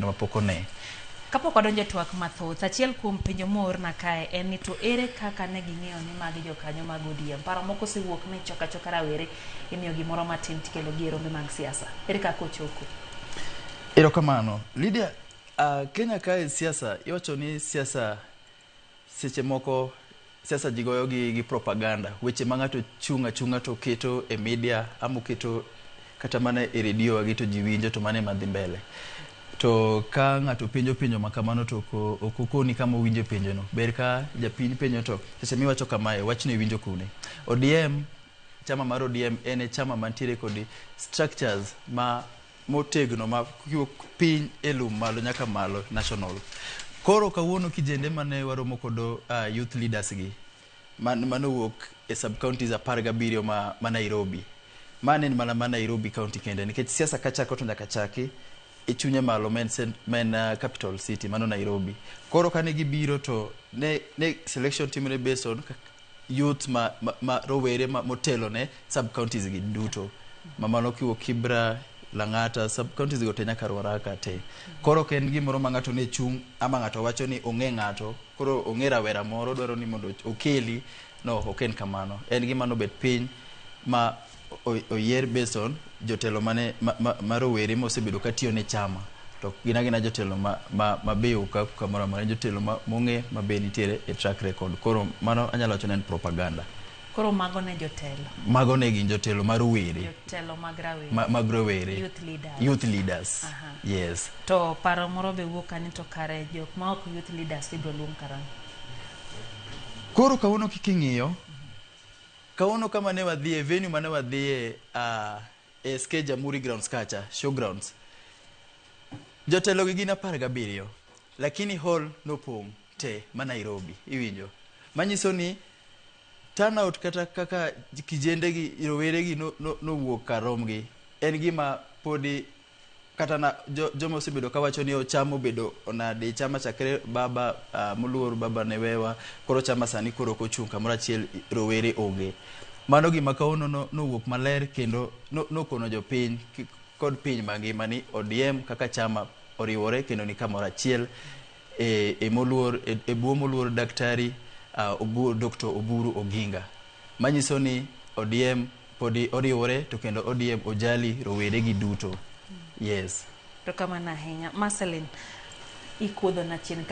kendo mapok one. Kapok wadonjo e twak mathoth, achiel kuom penjo moorna kae en ni to ere kaka ne ging'eyo ni magi jokanyo mag ODM? Paro moko osewuok ni choka choka rawere imiyo gimoro matin tikelo gi e rombe mag siasa. Ere kaka ochoko? Erokamano. Lydia, Kenya kae siasa, iwacho ni siasa seche moko siasa ji goyo gi propaganda. Weche ma ng'ato chung' achung'a to keto e media ama oketo kata mana e redio wagi to ji winjo to mano ema dhi mbele. To ka ng'ato penjo penjo ma kamano to ok okoni kama owinjo penjo no. Ber ka japiny penjo to seche miwacho kamae wachno iwinjo kune. ODM, chama mar ODM en e chama mantiere kod structures ma motegno ma kiwuok piny e lum malo nyaka malo national. Koro kawuono kijende mane waromo kod youth leaders gi manowuok e sub counties 17 ma Nairobi. Mane en mana ma Nairobi county kende nikech siasa kachako to nyaka chaki e chunye malo ma en capital city mano Nairobi. Koro kane gibiro to ne selection timore based on youth ma rowere ma motelo ne sub counties gi duto. Ma mano kiwuok Kibra, Lang'ata, sub counties go te nyaka Ruaraka te. Koro ok en gimoro ma ng'ato ne chung' ama ng'ato wacho ni ong'e ng'ato, koro ong'e rawera moro dwaro ni mondo okeli. No, ok en kamano. En gima nobet piny ma oyier based on jotelo mane ma rowere mosebedo katiyo ne chama. To gin agina jotelo ma be ok kamoro amora, en jotelo mong'e ma be nitiere e track record. Koro mano anyalo wacho ni en propaganda. Koro mago ne jotelo. Mago ne gin jotelo mar rowere. Jotelo mag rawere. Mag rowere. Youth leaders. Youth leaders. Yes. To paro moro be wuok kani to kare jok ma ok youth leaders ibiro luong karang'o? Koro kawuono kik ing'iyo, kawuono kama ne wadhiye, venue mane wadhiye, SK Jamhuri Grounds kacha, showgrounds. Jotelo gi gin 17, lakini hall nopong' te ma Nairobi, iwinjo. Manyiso ni turnout kata kaka kijende gi rowere gi nowuok kar romgi en gima podi kata na joma osebedo kawacho ni chama obedo nade, chama chakre baba moluor baba ne wewa, koro chama sani koro ok ochung' kamoro achiel, rowere onge. Mano gima kawuono nowuok maler kendo nokono jopiny kod piny mangima ni ODM kaka chama oriwore kendo ni kamoro achiel e moluor e bwo moluor Daktari Dr. Oburu Oginga. Manyiso ni ODM podi oriwore to kendo ODM ojali rowere gi duto. Yes. Erokamano ahinya. Marceline, ikuodho na chien ka.